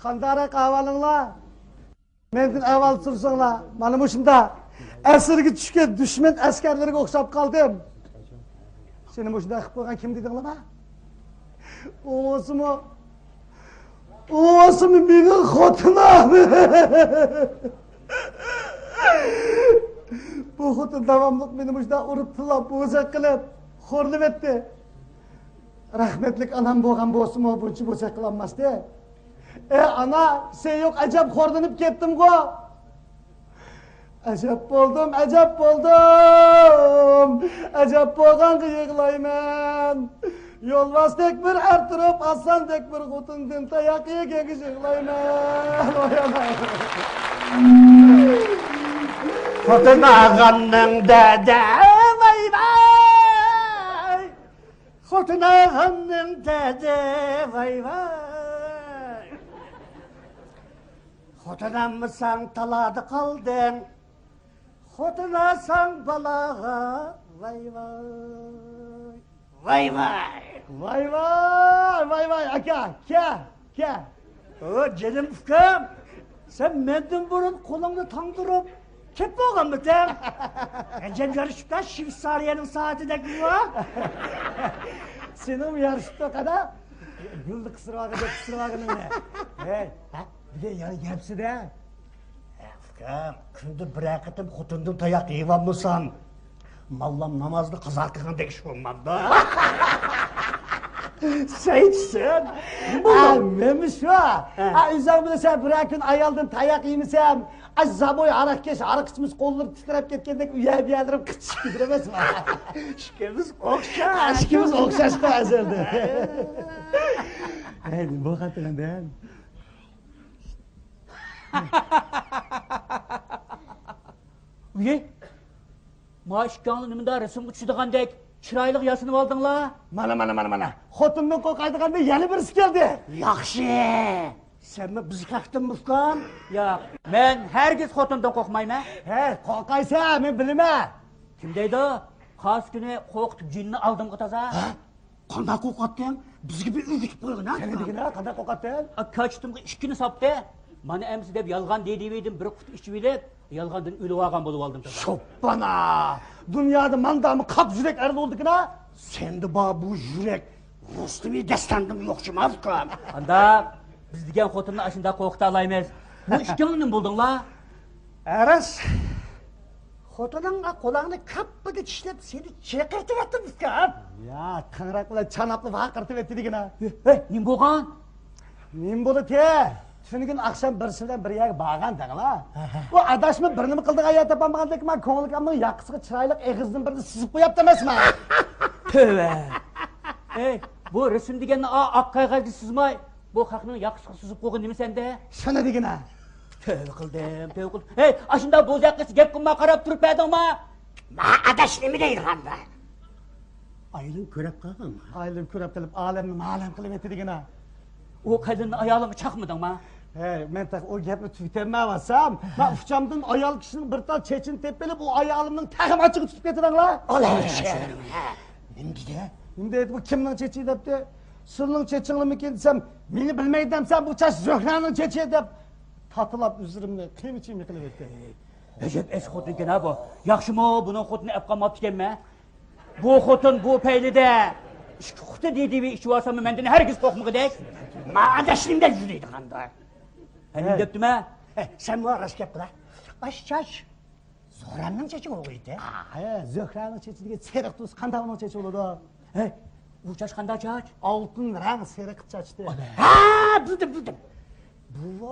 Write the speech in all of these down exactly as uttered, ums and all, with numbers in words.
قانداقراق ئەھۋالىڭلار؟ مەندىن ئەھۋال سورىساڭلار، مانا مۇشۇنداق ئەسىرگە چۈشكەن دۈشمەن ئەسكەرلىرىگە ئوخشاپ قالدىم. سېنى مۇشۇنداق قىلىپ قويغان كىم دېدىڭلارما؟ ئۇ بولسىمۇ، ئۇ بولسىمۇ مېنىڭ خوتۇنۇم. بۇ خوتۇن داۋاملىق مېنى مۇشۇنداق ئۇرۇپ، تىللاپ، بوزەك قىلىپ، خورلىۋەتتى. رەھمەتلىك ئانام بولغان بولسىمۇ، بۇنچە بوزەك قىلالماستى. ئە ئانا، سەن يوق ئەجەب خورلىنىپ كەتتىمغۇ. ئەجەب بولدۇم، ئەجەب بولدۇم. ئەجەب بولغانغا يىغلايمەن. يولۋاستەك بىر ئەر تۇرۇپ، ئاسلاندەك بىر خوتۇندىن تاياق يېگەنگە يىغلايمەن. ۋاي ئانا. خوتۇن ئالغاننىڭ دەردى ۋاي ۋاي. خوتۇن ئالغاننىڭ دەردى ۋاي ۋاي. خوتۇن ئالمىساڭ تالادا قالدىڭ. خوتۇن ئالساڭ بالاغا ۋاي ۋاي. ۋاي ۋاي. ۋاي ۋاي، ۋاي ۋاي، ئاكا، كە، كە. ئو، جېنىم ئۇكام، سەن مەندىن بۇرۇن قولۇڭنى تاڭدۇرۇپ كېلىپ بولغانمىتىڭ؟ ئەجەب يارىشىپتا، شۋېتسارىيەنىڭ سائىتىدەكمۇ؟ سېنىڭمۇ يارىشىپتۇ، قادا. گۈلنى قىستۇرۇۋالغىنىڭ، قىستۇرۇۋالغىنىڭنى. ھەي، ھە؟ بىر يەنە گەپسىدە. ئۇكام، كۈندە بىرەر قېتىم خوتۇندىن تاياق يەۋالمىسام، ماللام نامازنى قازا قىلغاندەك ئىش بولمامدۇ؟ سەيچىسەن. ھە، مەنمۇ شۇ. ھە. ھە، ئۆزۈڭ بىلىسەن، بىرەر كۈن ئايالدىن تاياق يېمىسەم، ئاي زابوي ھاراقكەش، ھاراق ئىچمىسە قوللىرى تىترەپ كەتكەندەك ئۇ يەر بۇ يەرلىرىم قىچىشىپ كېتىدۇ ئەمەسمۇ؟ ئىككىمىز ئوخشاش. ئىككىمىز ئوخشاشقۇ ئەزەلدىن. ھەي، نېمە بولغانتىڭ ئەمدى؟ ئۇيى، ما ئىككىڭلار نېمىنداق رەسىمگە چۈشىدىغاندەك چىرايلىق ياسىنىۋالدىڭلار. مانا، مانا، مانا، مانا. خوتۇندىن قورقايدىغاندا يەنە بىرسى كەلدى. ياخشى. سەنمۇ بىز خەقتىنمۇ ئۇكام؟ ياق، مەن ھەرگىز خوتۇندىن قورقمايمەن. ھە، قورقايسەن، مەن بىلىمەن. كىم دەيدۇ؟ قاس كۈنى قورقۇتۇپ جىننى ئالدىمغا تازا. ھە؟ قانداق قورقاتتىڭ؟ بىزگە بىر ئۆگىتىپ قويغىنا. قېنى دېگىنە، قانداق قورقاتتىڭ؟ ئا، كاچىتىمغا ئىككىنى ساپتى. مانا ئەمسە دەپ يالغان دېدىۋىدىم، بىر قۇتا ئىچىۋېلىپ، يالغاندىن ئۆلۈۋالغان بولۇۋالدىم تازا. شوپپانا! دۇنيادا مانداقمۇ قاپ يۈرەك ئەرلەر بولىدىكىنا؟ سەندە بار بۇ يۈرەك رۇستۇمى دەستاندىمۇ يوق شۇما ئۇكام. ئاندا بىز دېگەن خوتۇننى ئاشۇنداق قورقۇتالايمىز. بۇ ئىككىڭلار نېمە بولدۇڭلار؟ ئەرەس، خوتۇنۇڭغا قۇلاقنى كاپپىدە چىشلەپ سېنى چېقىرتىۋەتتىم ئۇكام. يا، قاڭراق بىلەن چاناپلا ۋارقىرىتىۋەتتى دېگىنە. ھەي، نېمە بولغان؟ نېمە بولىدۇ؟ تۈنۈگۈن ئاخشام بىرسى بىلەن بىر يەرگە بارغان دەڭلا. ئۇ ئاداشمۇ بىر نېمە قىلىدىغان يەر تاپالمىغاندەكمەن، كۆڭلىكامنىڭ ياقىسىغا چىرايلىق ئېغىزىدىن بىرنى سىزىپ قويۇپتۇ ئەمەسمۇ؟ تۆۋە. ئەي، بۇ رەسىم دېگەننى ئا-، ئاق قەغەزگە سىزماي، بۇ خەقنىڭ ياقىسىغا سىزىپ قويغىنى نېمە سەندە؟ سەنە دېگىنە. تۆۋە قىلدىم، تۆۋە قىلدىم. ھەي، ئاشۇنداق بوزەك قىز گەپ قىلماي قاراپ تۇرۇپ بەردىڭما؟ ما ئاداش نېمە دەيدىغاندا؟ ئايلىم كۆرەپ قالغانما؟ ئايلىم كۆرەپ قېلىپ، ئالەمنى مالەم قىلىۋەتتى دېگىنە. ئۇ قېلىننى ئايالىڭغا چاقمىدىڭما؟ ھەي، مەن تېخى ئۇ گەپنى تۈگىتەلمەيۋاتسام، ما ئۇچامدىن ئايال كىشىنىڭ بىر تال چېچىنى تېپىپ ئېلىپ، ئۇ ئايالىمنىڭ تەخىم ئاچچىقى تۇتۇپ كېتىدىڭلار. ئالا، ھە، نېمە دېدى؟ نېمە دەيدۇ؟ بۇ كىمنىڭ چېچى دەپتۇ. سىلىنىڭ چېچىڭلىمىكىن دېسەم، مېنى بىلمەيدۇ دەمسەن، بۇ چاچ زۆھرەنىڭ چېچى دەپ تاتىلاپ ئۆزلىرىمنى قىيما چىيما قىلىۋەتتى. ئەجەب ئەسكى خوتۇنكەن ھە بۇ. ياخشىمۇ بۇنىڭ خوتۇنى ئەپ قالماپتىكەنمەن. بۇ خوتۇن بۇ پەيلىدە ئىككى قۇتا دېدىۋى ئىچىۋالساممۇ مەندىن ھەرگىز قورقمىغۇدەك. ما ئاداش نېمە دەپ يۈرىدىغان دا؟ ھە، نېمە دەپتىمەن؟ ھە، سەن ماڭا راست گەپ قىل ھە. ئاشۇ چاچ زۆھرەنىڭ چېچى بولغىيتى. ھە، زۆھرەنىڭ چېچى دېگەن سېرىق تۇرسا قانداق ئۇنىڭ چېچى بولىدۇ؟ ھەي، ئۇ چاچ قانداق چاچ؟ ئالتۇن رەڭ سېرىق چاچتى. ھە، بىلدىم، بىلدىم. بۇ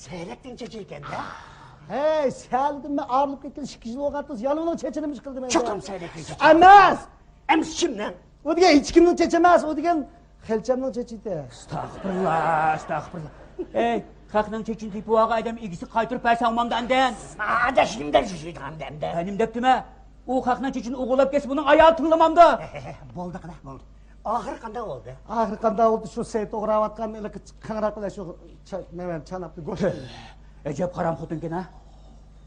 سەيرەكنىڭ چېچى ئىكەن-دە. ھەي، سەلدىن مەن ئايرىلىپ كەتكىلى ئىككى يىل بولغانتى، يەنە ئۇنىڭ چېچىنى نېمە قىلدىم ئەمدى؟ چوقۇم سەيرەكنىڭ چېچى. ئەمەس! ئەمىسە كىمنىڭ؟ ئۇ دېگەن ھېچكىمنىڭ چېچى ئەمەس، ئۇ دېگەن خەلچەمنىڭ چېچى ئىدى. ئەستەغپۇرۇللا، ئەستەغپۇرۇللا. ئەي، خەقنىڭ چېچىنى تېپىۋالغان ئادەم ئىگىسىگە قايتۇرۇپ بەرسە ئوڭمامدۇ ئەمدى؟ ئاداش نېمە دەپ يۈرىدىغان ئەمدى؟ ھە، نېمە دەپتىمەن؟ ئۇ خەقنىڭ چېچىنى ئوغرىلاپ كەتسە بۇنىڭ ئايالى تىللىمامدۇ؟ بولدى قېنى، بولدى. ئاخىرى قانداق بولدى؟ ئاخىرى قانداق بولدى؟ شۇ سەي توغراۋاتقان ھېلىقى قاڭراق بىلەن شۇ چا-، نېمە، چاناپنى گۆشىنى. ئەجەب ھارام خوتۇنكەن ھە.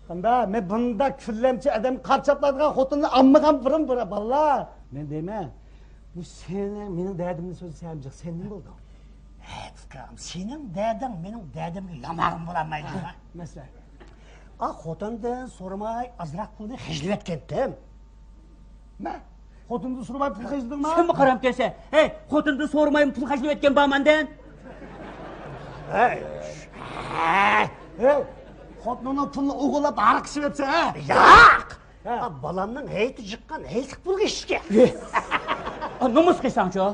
قانداق؟ مەن بۇنداق كۈنلەمچى ئادەم قارچاپلايدىغان خوتۇننى ئالمىغان بۇرۇن، بۇرۇن، بالىلار. مەن دەيمەن، بۇ سېنىڭ، مېنىڭ دەردىمنى سۆزلىسەم جىق، سەن نېمە بولدۇڭ؟ ئۇكام، سېنىڭ دەدەڭ مېنىڭ دەدەمگە يامانغا بولالمايدۇ. ھە، مەسىلەن؟ ئا، خوتۇندىن سورىماي ئازراق پۇلنى خەجلىۋەتكەنتىم. نە؟ خوتۇندىن سورىماي پۇل خەجلىدىڭما؟ سەنمۇ قارامكەنسەن. ھەي، خوتۇندىن سورىماي پۇل خەجلىۋەتكەن بارماندىن. ھەي، ھەي، خوتۇنۇڭنىڭ پۇلىنى ئوغرىلاپ ھاراق ئىچىۋەتسە، ھە؟ ياق! ھە. ئا، بالامنىڭ ھەيتى جىققان ھەيتلىك پۇلىغا ئىچكەن. ئا، نومۇس قىلساڭچۇ؟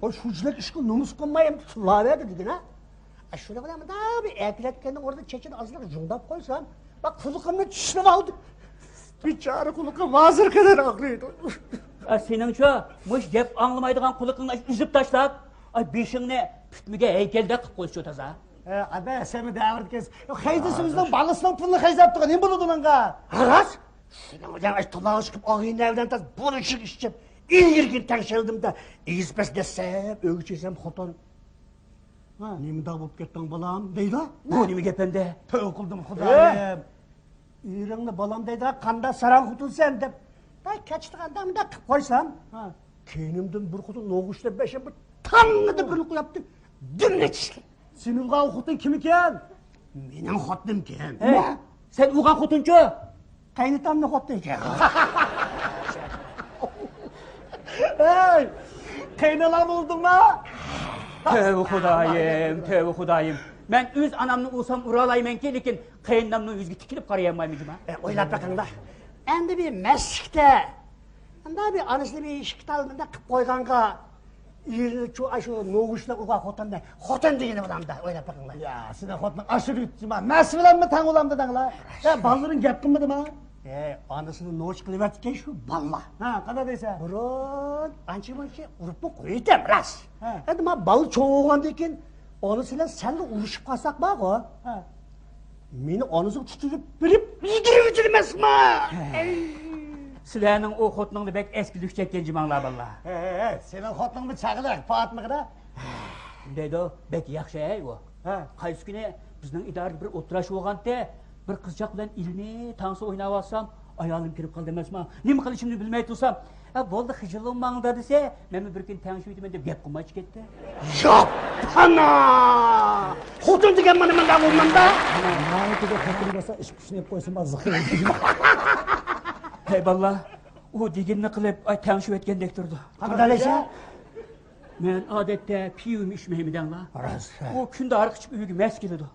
ئۇ شۇنچىلىك ئىشقا نومۇس قىلماي ئەمدى تىللاۋەردى دېگىنە. ئا، شۇنىڭ بىلەن مۇنداق بىر ئەكىلەتكەندىن ئورنىدا چېچىنى ئازراق جۇڭداپ قويسام، باق، قۇلىقىمنى چىشلىۋالدى. بىچارە قۇلىقىم ھازىرغا قەدەر ئاغرىيدۇ. ئا، سېنىڭچۇ، مۇشۇ گەپ ئاڭلىمايدىغان قۇلىقىڭنى ئۈزۈپ تاشلاپ، ئا، بېشىڭنى پۈتمىگەن ھەيكەلدەك قىلىپ قويسىچۇ تازا. ئە، ئەبە، سەنمۇ دەۋردە كەلسە، قايسى سۆزنىڭ بالىسىنىڭ پۇلىنى خەجلەپ تۇرغان، نېمە بولىدۇ ئۇنىڭغا؟ راست. شۇنىڭ بىلەن ئاش تالاغا چىقىپ، ئاغىنە بىلەن تاز بۇرۇشۇپ ئىچىپ، ئېگىرگىن تەڭشەلدىم-دە، ئېگىز پەس دەسسەپ ئۆيگە چىقسام خوتۇن. ھە. نېمىنداق بولۇپ كەتتىڭ، بالام؟ دەيدۇ. بۇ نېمە گەپ ئەمدى؟ تۆۋە قىلدىم، خۇدايىم. ئېرىڭنى بالام دەيدىغان قانداق ساراڭ خوتۇنسەن دەپ، بەك كەچتىغاندا مۇنداق قىلىپ قويسام، ھە. كەينىمدىن بىر خوتۇن نوغۇچ دەپ بەشەم بىر تاڭ دەپ بىرنى قويۇپتۇ. دۈمنى چىشلىدى. سېنى ئۇرغان خوتۇن كىمىكەن؟ مېنىڭ خوتۇنۇمكەن. ھە؟ سەن ئۇرغان خوتۇنچۇ؟ قېيناتامنىڭ خوتۇنى ئىكەن. ھەي! قېينالاڭنى ئۇردۇڭما؟ تۆۋە خۇدايىم، تۆۋە خۇدايىم. مەن ئۆز ئانامنى ئۇرسام ئۇرالايمەنكى، لېكىن قېينىنامنىڭ يۈزىگە تىكىلىپ قارايالمايمەن جۇما. ئە، ئويلاپ بېقىڭدا. ئەمدى بىر مەسلىكتە، ئاندا بىر ئانىسىنى بىر ئىككى تال مۇنداق قىلىپ قويغانغا، ئېرىنى چۇ-، ئاشۇ نوغۇچلار ئۇرغان خوتۇننى خوتۇن دېگىنى بولامدا، ئويلاپ بېقىڭلار. يا، سېنىڭ خوتۇنۇڭ ئاشۇ رېتىما، مەس بىلەنمۇ تەڭ بولامدا دەڭلار. يا، بالىلىرىڭ گەپ قىلمىدىما؟ ئەي، ئانىسىنى نوچ قىلىۋەتكەن شۇ بالىلار. ھە، قانداق دەيسەن؟ بۇرۇن ئانچە-مۇنچە ئۇرۇپمۇ قويۇتەم، راست. ھە. ئەمدى ما بالا چوڭ بولغاندىن كېيىن، ئانىسى بىلەن سەللا ئۇرۇشۇپ قالساق بارغۇ. ھە. مېنى ئانىسىغا تۇتۇپ بېرىپ، يېدۈرۈۋېتىدۇ ئەمەسما؟ ھە. ئەي. سىلەرنىڭ ئۇ خوتۇنۇڭنى بەك ئەسكىلىك چەككەن جىماڭلار بالىلار. ھە، ھە، ھە. سېنىڭ خوتۇنۇڭمۇ چاغلىق، پاتمىغىدا. دەيدۇ، بەك ياخشى ھەي ئۇ. ھە. قايسى كۈنى بىزنىڭ ئىدارىدە بىر ئولتۇراش بولغانتى، بىر قىزچاق بىلەن ئىلمىي تانسا ئويناۋاتسام، ئايالىم كىرىپ قالدى ئەمەسما. نېمە قىلىشىمنى بىلمەي تۇرسام، ھە، بولدى، خىجىللانماڭدا دېسە، مەنمۇ بىر كۈنى تەڭشىۋېتىمەن دەپ گەپ قىلمايچە كەتتى. ياپپانا! خوتۇن دېگەن مانا مۇنداق بولمامدا. ناھايىتى خوتۇن بولسا ئىش قۇشنى يەپ قويسىمۇ زىق. ھەي بالىلار، ئۇ دېگىنىنى قىلىپ، ئاي، تەڭشىۋەتكەندەك تۇرىدۇ. قانداق دەيسەن؟ مەن ئادەتتە پىۋىمۇ ئىچمەيمەن دەڭلار. راست. ئۇ كۈندە ھاراق ئىچىپ ئۆيگە مەس كېلىدۇ.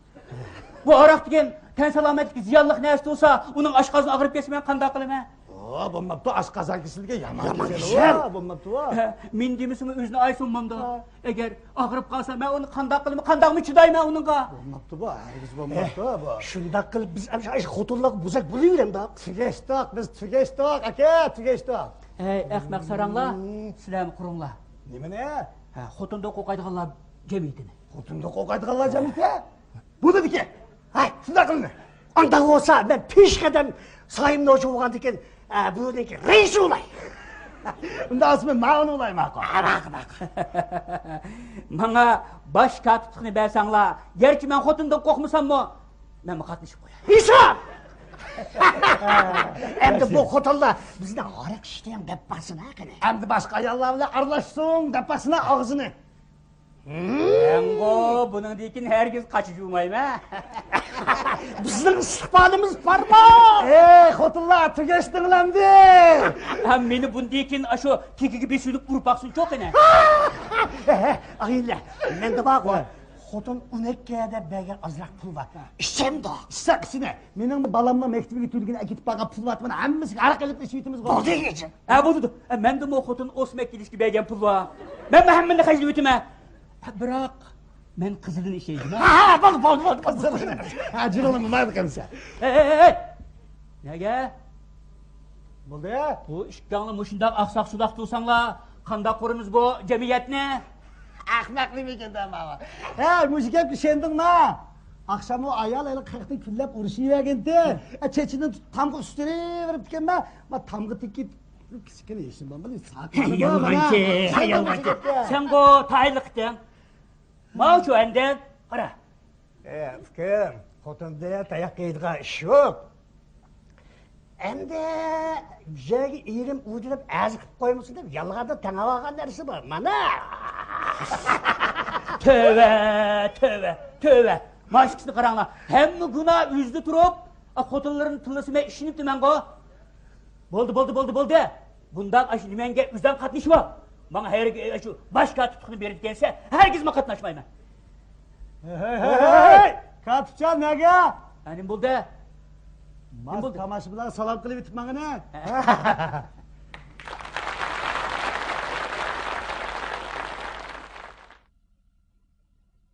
بۇ ھاراق دېگەن تەن سالامەتلىككە زىيانلىق نەرسە تۇرسا، ئۇنىڭ ئاشقازىنى ئاغرىپ كەتسە مەن قانداق قىلىمەن؟ ئو، بولماپتۇ، ئاشقازان كېسىلىگە يامان يامان كېسەل. كېسەل. ئو، بولماپتۇ. ھە، مېنى دېمىسىمۇ ئۆزىنى ئايسۇن مامدا. ھە. ئەگەر ئاغرىپ قالسا، مەن ئۇنى قانداق قىلىمەن؟ قانداقمۇ چىدايمەن ئۇنىڭغا؟ بولماپتۇ بۇ، ھەرگىز بولماپتۇ بۇ. شۇنداق قىلىپ بىز ئاشۇ خوتۇنلارغا بوزەك بولۇۋېرەمدۇق. تۈگەشتۇق، بىز تۈگەشتۇق، ئاكا، تۈگەشتۇق. ھەي، ئەخمەق ساراڭلار، سىلەرمۇ قۇرۇڭلار. نېمىنى؟ ھە، خوتۇندىن قورقايدىغانلار جەمئىيىتىنى. خوتۇندىن قورقايدىغانلار جەمئىيىتى؟ بۇ دېدىكى. ھەي، شۇنداق قىلىڭ. ئانداق بولسا، مەن پېشقەدەم سايىم نوچى بولغاندىن كېيىن، ئە، بۇنىڭكى رەئىسى بولاي. ئۇنداق بولسا مەن ماۋۇنى بولاي، ماقۇل. ھە، ماقۇل، ماقۇل. ماڭا باش كاتىپلىقنى بەرسەڭلار، گەرچە مەن خوتۇندىن قورقمىساممۇ، مەنمۇ قاتنىشىپ قوياي. ھېساب! ئەمدى بۇ خوتۇنلار بىزنى ھاراق ئىچتىڭ دەپ باقسىنا قېنى. ئەمدى باشقا ئاياللار بىلەن ئارىلاشسۇن دەپ باقسىنا ئاغزىنى. مەنغۇ بۇنىڭدىن كېيىن ھەرگىز قاچا جۇمايمەن. بىزنىڭ ئىستىقبالىمىز بارمۇ؟ ئەي خوتۇنلار، تۈگەشتىڭلامدى؟ ھە، مېنى بۇندىن كېيىن ئاشۇ تېكىگە بېسىۋېلىپ ئۇرۇپ باقسۇنچۇ قېنى. ئاغىنىلەر، مەندە بارغۇ، خوتۇن ئون ئىككى دەپ بەرگەن ئازراق پۇل بار. ئىچەمدۇ؟ ئىچسەك ئىچىنە. مېنىڭ بالامنىڭ مەكتىۋىگە تۆلىگىنى ئەكېتىپ بارغان پۇل بار، مانا ھەممىسىگە ھاراق ئېلىپ ئىچىۋېتىمىز. بولدى، ئىچىڭ. ھە، بولىدۇ. ھە، مەندىمۇ خوتۇن ئۆسمەك كېلىشكە بەرگەن پۇل بار. مەنمۇ ھەممىنى خەجلىۋېتىمەن. ھە، بىراق، مەن قىزىلنى ئىچەي جۇما. ھە، ھە، بولدى، بولدى، بولدى، بولدى. ھە، جېنىڭنى مايىل قىلمىسا. ھەي، ھەي، ھەي، ھەي. نەگە؟ بولدى. بۇ ئىككىڭلار مۇشۇنداق ئاقساق-سۇداق تۇرساڭلار، قانداق قۇرىمىز بۇ جەمئىيەتنى؟ ئەخمەق نېمىكەندە ماۋۇ؟ ھە، مۇشۇ گەپكە ئىشەندىڭما؟ ئاخشام ئۇ ئايال ھېلى قىرىقتىن كۈنلەپ ئۇرۇشۇۋەرگەنتى. ھە، چېچىنى تۇتۇپ تامغا ئۈستۈرۈۋېرىپتىكەنما؟ ما تامغا تېگىپ، كىچىككىنە يېشىم بار، بۇنى ساقلاپ. يالغانچى، يالغانچى. سەنغۇ تايىنلىق ئىتىڭ. ماۋۇچۇ ئەندىن، قارا. ئە، ئۇكام، خوتۇندىن تاياق يەيدىغان ئىش يوق. ئەمدى بىر يەرگە ئېرىم ئۇردى دەپ ئەرز قىلىپ قويمىسۇن دەپ يالغاندىن تەڭ ئالغان نەرسە بار. مانا. تۆۋە، تۆۋە، تۆۋە. مانا ئىككىسىنى قاراڭلار. ھەممە گۇناھ ئۆزىدە تۇرۇپ، ئا، خوتۇنلىرىنى تىللىسىمەن ئىشىنىپتىمەنغۇ. بولدى، بولدى، بولدى، بولدى. بۇنداق ئاشۇ نېمەڭگە ئۆزۈڭ قاتنىشىۋال. ماڭا ھەرگىز ئاشۇ باش كاتىپلىقنى بېرىدىكەنسەن، ھەرگىزمۇ قاتناشمايمەن. ھەي، ھەي، ھەي، ھەي! كاتىپجان، نەگە؟ ئا، نېمە بولدى؟ ماس نېمە بولدى؟ تاماشىبىنلارغا سالام قىلىۋېتىپ ماڭىنى.